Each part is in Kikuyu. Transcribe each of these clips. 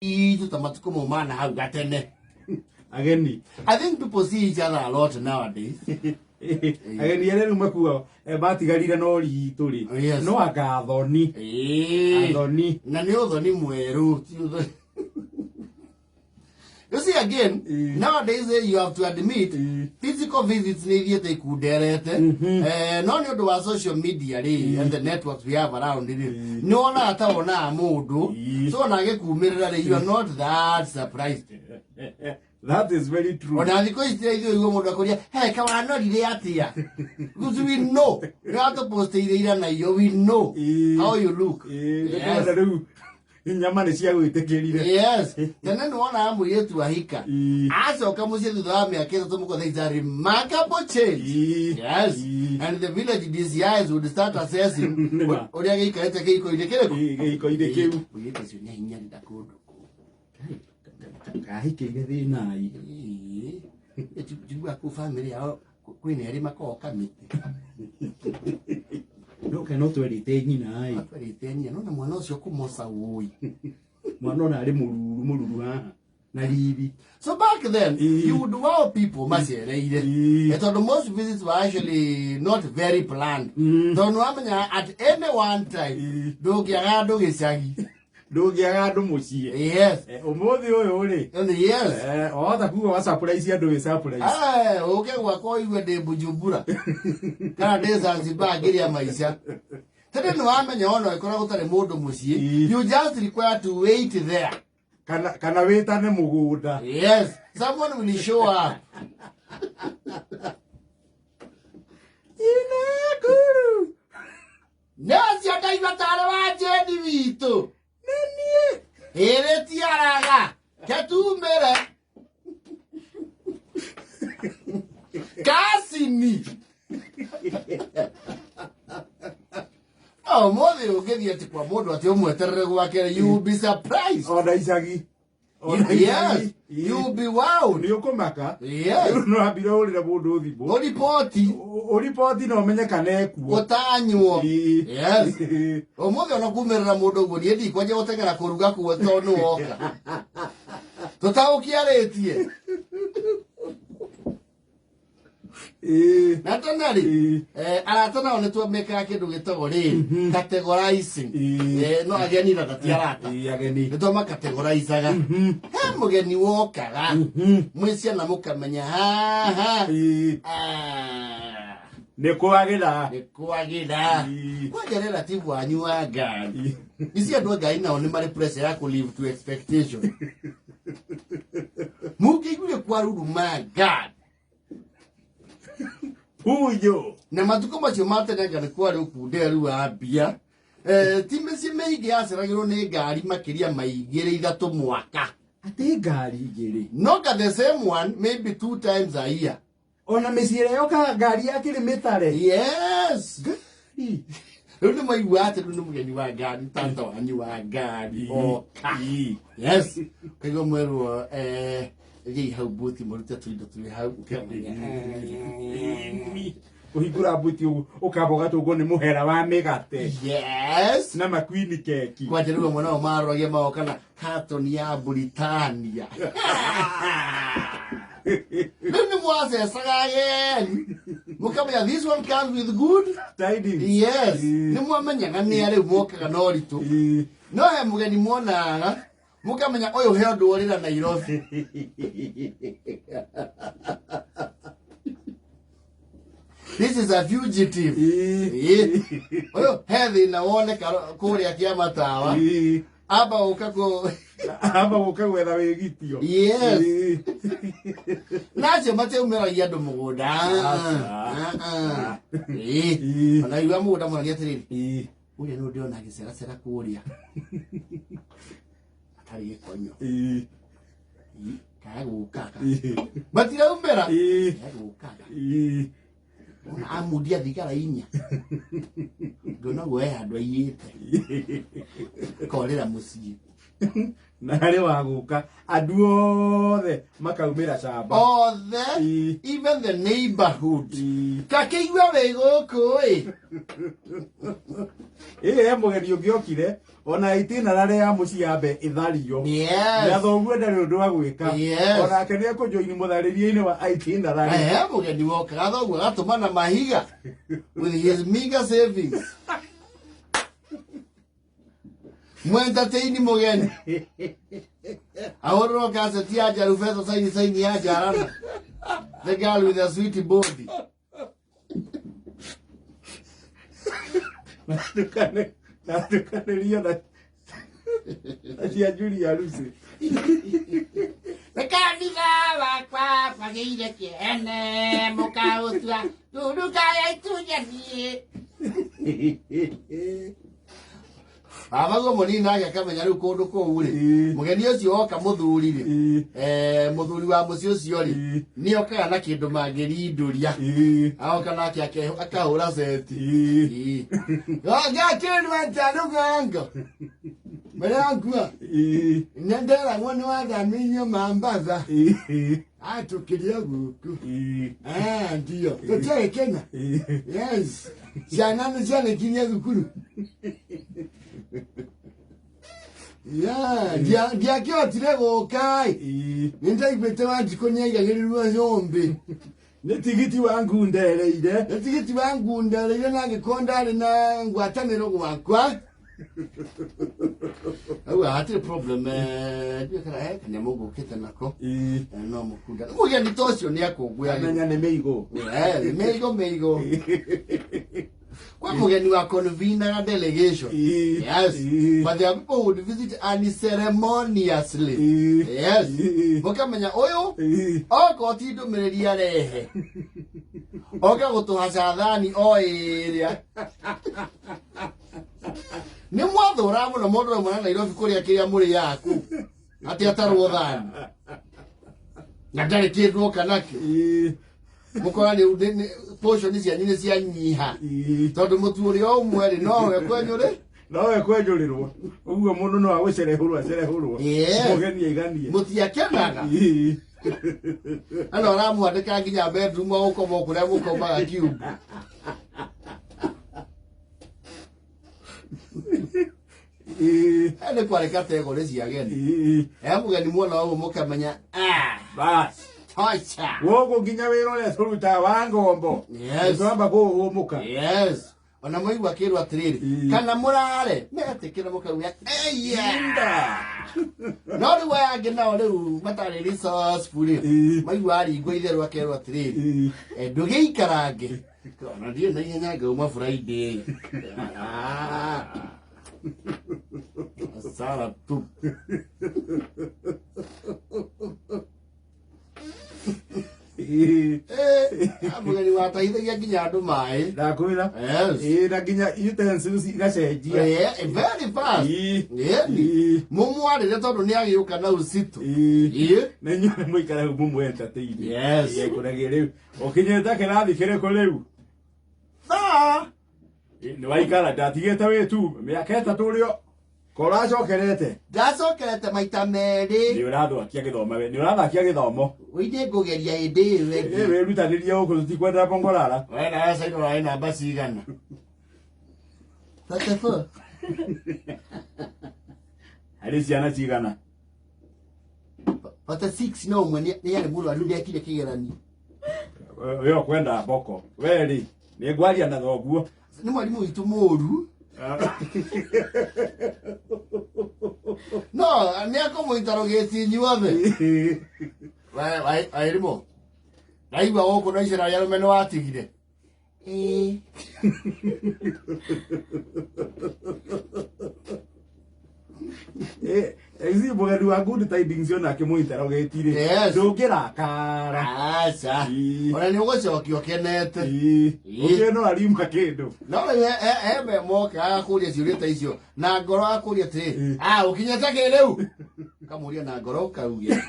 Itũ ta matukũ mau mana hau gatene. Ageni. I think people see each other a lot nowadays. Ageni arĩa rĩu makua matigarire no ritũ rĩ. Yes. No anga athoni. Ĩĩ. Athoni. Na nĩ ũthoni mwerũ, ti ũthoni. You see again, nowadays you have to admit physical visits nĩ ithiĩte ikunderete. No nĩ ũndũ wa social media rĩ and the networks we have around rĩ, nĩ wonaga ta wonaga mũndũ, so ona agĩkumĩrĩra rĩ, you are not that surprised. That is very true. Ona thikũ ici ithuĩ igua mũndũ akũria, "He kawanorire atĩa?" Because we know nĩ watũpostĩire ira na iyo, we know how you look. Ĩĩ, nĩtwona rĩu nyama nĩ cia gwĩtĩkĩrire. Yes, tene nĩ wonaga mũirĩtu ahika, acoka mũciĩ thutha wa mĩaka 3, mũkotha is a remarkable change. Yes. And the village DCIs would start assessing Nĩma. ũrĩa gĩikarĩte kĩhiko-inĩ kĩrĩkũ. Ĩĩ, gĩhiko-inĩ kĩu. Mũirĩtu ũcio nĩ ahinyarira kũndũ kũu. Kahikĩire thĩna-i. Ĩĩ. Njiguaga kũu bamĩrĩ yao kwĩna erĩ makoragwo kamĩtĩ. No kana no twerĩte nyina-ĩ. Twerĩte nyina, nona mwana ũcio kũmoca ũi. Mwana ona arĩ mũruru mũruru haha na riri. So back then, Ĩĩ. you would wow people macereire. Tondũ most visits were actually not very planned. Tondũ nĩwamenya at any one time, ndũngĩaga andũ gĩcagi. Ndũngĩaga andũ mũciĩ. Yes. Ũmũthĩ ũyũ rĩ. And yes. Wahota kuga wa surprise andũ wĩ surprise. Ũke gwakwa ũigue ndĩ Bujumbura kana ndĩ Zanzibar ngĩrĩa maica. Tene nĩwamenya ona ĩkorwo gũtarĩ mũndũ mũciĩ, you just require to wait there. Kana wĩtane mũgũnda. Yes, someone will show up. Inakuru. Nĩ ũcio ndaigua tarĩ wa Jane witũ. Nĩ niĩ. Ĩrĩ tiaraga. Ketumĩre. Kasini. No, ũmũthĩ ũngĩthiĩ atĩ kwa mũndũ atĩ ũmweterere gwake, you will be surprised. Ona icagi. Ona Yes, icagi. you will be wowed. Nĩ ũkũmaka. Yes. Rĩu no ambire ũrĩre mũndũ thimũ. Ũriboti. Ũriboti na ũmenye kana ekuo. Ũtanywo. Ĩĩ. Yes. Ũmũthĩ ona kumĩrĩra mũndũ ũguo niĩ ndikwanjia gũteng'era kũruga kuo tondũ nĩ woka. Tũtaũkĩarĩtie. Ĩĩ. Na tene rĩ, arata nao nĩ twamekaga kĩndũ gĩtagwo rĩrĩ categorizing. Ĩĩ. No ageni na ti arata. Ĩĩ, ageni. Nĩ twamakategorizaga. He mũgeni wokaga mwĩ ciana mũkamenya haha. Ĩĩ. Ah, Nĩ kwagĩra. Nĩ kwagĩra. Ĩĩ. Kwanja relative wanyu wa ngari. Ici andũ a ngari nao nĩ marĩ pressure ya kũ live to expectation. Mũngĩiguire kwaruruma ngari. Pujo. Na matukũ macio ma tene nga nĩ kwarĩ ũkunderu wa mbia. Ti mĩciĩ mĩingĩ yaceragĩrwo nĩ ngari makĩria ma igĩrĩ ithatũ mwaka. Atĩ ngari igĩrĩ. No nga the same one maybe two times a year. Ona mĩciĩ ĩrĩa yokaga ngari yakĩrĩ mĩtare. Yes. Ngari. Rĩu nĩ maigua atĩ rĩu nĩ mũgeni wa ngari, tata wanyu wa ngari oka. Yes. Kaigua mwerwo thiĩi hau buti mũrute tũindo twĩ hau ũkamenya. Kũhingũra buti ũguo ũkamba ũgatũngwo nĩ mũhera wa mĩgate. Yes. Na makwini keki. Kwanja rĩu amwe nao maroragia magoka na katoni ya Britania. Rĩu nĩ mwacecaga ageni. Mũkamenya this one comes with good tidings. Yes. Nĩ mwamenyaga nĩ arĩu mokaga na ũritũ. No he mũgeni mwonaga mũkamenya ũyũ he ũndũ ũrĩra Nairobi. This is a fugitive. Ĩĩ. Ũyũ he thĩna woneka kũrĩa kĩama tawa. Amba gũka kũ Amba gũka gwetha wĩgitio. Yes. Ĩĩ. Na acio matiaumĩragia andũ mũgũnda. Aca. Ah, ah. Ĩĩ. Ĩĩ. Ona igua mũgũnda mũragia atĩrĩrĩ. Ĩĩ. Ũrĩa nĩ ndĩrona agĩceracera kũrĩa. Atarĩ gĩkonyo. Ĩĩ. Ĩĩ. Kaga gũkaga. Ĩĩ. Matiraumĩra. Ĩĩ. Kaga gũkaga. Ĩĩ. Ona amundia thigara inya. Ngona guo he handũ aiyĩte. Korĩra mũciĩ. Na harĩ wa gũka andũ othe makaumĩra camba. Othe. Ĩĩ. Even the neighborhood. Ĩĩ. Kakĩigua wĩ gũkũ ĩ. Ĩ he mũgeni ũngĩ okire ona itinerary ya mũciĩ yambe ĩthario. Na thoguo ndarĩ ũndũ wa gwĩka. Onake nĩ ekũjoini mũtharĩrie-inĩ wa itinerary. He mũgeni wokaga thoguo agatũma na mahiga with his meager savings. Mwentertain mũgeni. Ahũrĩrwo kaseti ya Njarubeto saini saini ya Njarana. The girl with the sweet body. Natukanĩrio na cia Julia Lucy. Kanitha wakwa kwagĩire kĩene mũkaũtua nduruka ya itunyanie. Baba mũnini nake akamenya rĩu kũndũ kũu rĩ, mũgeni ũcio oka mũthuri rĩ, mũthuri wa mũciĩ ũcio rĩ, nĩ okaga na kĩndũ mangĩrindũria. Agoka nake akahũra ceti. Gakĩrwa nja rũgongo. Mĩrangua. Nĩnderagwo nĩ wathamĩirio Mambatha. Atũkĩria gũkũ. Ah, ndio. Tũtiarĩ Kenya. Yes. Ciana nĩ ciarĩkirie thukuru. Yeah, ndiakĩhotire gũka ĩ. Nĩ ndaiguĩte Wanjikũ nĩ aigagĩrĩrwo nyũmbĩ. Nĩ tigiti wa ngundereire. Nĩ tigiti wa ngundereire na angĩkorwo ndarĩ na ngwatanĩro gwakwa. Auga hatirĩ problem, ndiũĩ kana he kanyamũ ngũkĩte nako. No mũkunda. Mũgeni ta ũcio nĩ akũngũyagĩrwo. Amenya nĩ mĩigũ. Mĩigũ mĩigũ. Kwa mũgeni wa convener delegation. Yes. But there are people who would visit unceremoniously. Yes. Mũkamenya ũyũ okorwo ti ndũmĩrĩri arehe. Oka gũtũhaca thani o ĩrĩa. Nĩ mwathũraga mũno mũndũ ũmwe na Nairobi kũrĩa kĩrĩa mũrĩaga kũu. Atĩ atarwo thani. Na ndarĩ kĩndũ oka nakĩo. Mũkora nĩ portion cianyu nĩ cianyiha. Tondũ mũtu ũrĩa ũmwe rĩ nowe kwenyũrĩ. Nowe kwenjũrĩrwo. Ũguo mũndũ no agũcerehũrwo acerehũrwo. Mũgeni aiganie. Mũtiakenaga. Ano aramwandĩka nginya bedroom o gũkoma kũrĩa mũkomaga cube. Nĩ kwarĩ category cia ageni. He mũgeni muona ũguo mũkamenya Bas. Tosha. Gũkũ nginya wĩra ũrĩa tũrutaga wa ngombo. Twamba kũhũmũka. Yes. Ona mũigua akĩrwo atĩrĩrĩ, kana mũrare metĩkĩra mũkauga eya. No rĩu aya angĩ nao rĩu matarĩ resourceful rĩ, maigua aringwo itherũ akerwo atĩrĩrĩ, ndũgĩikarange. Ona ndiĩ na ihenya ngauma Friday. Asara tu. Mũgeni watahithagia nginya andũ maĩ. Ndakwĩra. Yes. Na nginya utensils igacenjia. Very fast. Ĩni. Mũmwarĩre tondũ nĩ agĩũka na ũcitũ. Na inyuĩ mũikare hau mũmũ entertain. Yes. Kũragia rĩu. Ũkinyĩte kĩrathi kĩrĩkũ rĩu? Thaa. Nĩ waikara ndatigĩte wĩ tu mĩaka 3 ũrĩa koracokerete. Ndacokerete maita merĩ. Nĩ ũrathwakia gĩthomo we. Nĩ ũrathakia gĩthomo. Ũinde ngũgeria hĩndĩ ĩyo ĩngĩ. Wĩrutanĩrie gũkũ tũtikwenda bongorara. We nawe Saino ũrarĩ namba cigana? 34. Harĩ ciana cigana? 46 no ũmwe nĩ arĩ mũrwaru ndekire kĩgeranio. We ũkwenda mboko. We rĩ, nĩ ngwaria na thoguo. Nĩ mwarimũ witũ mũru. No, nĩ akũmũinterrogate inyuothe. Wairimũ. Ndaigua gũkũ na icera rĩa arũme nĩ watigire. Ĩĩ. Ici mũgeni wa good tidings ona akĩmũinterrogate rĩ. Ndũngĩrakara. Aca. Ona nĩ ũgũcokia ũkenete. Ũkĩona no ariuma kĩndũ. No rĩu he moka agakũria ciũria ta icio na ngoro agakũria atĩrĩrĩ, ũkinyĩte kĩ rĩu? Ũkamũria na ngoro ũkauge.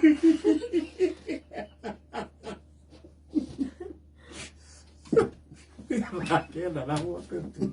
Kenda na mũtũ.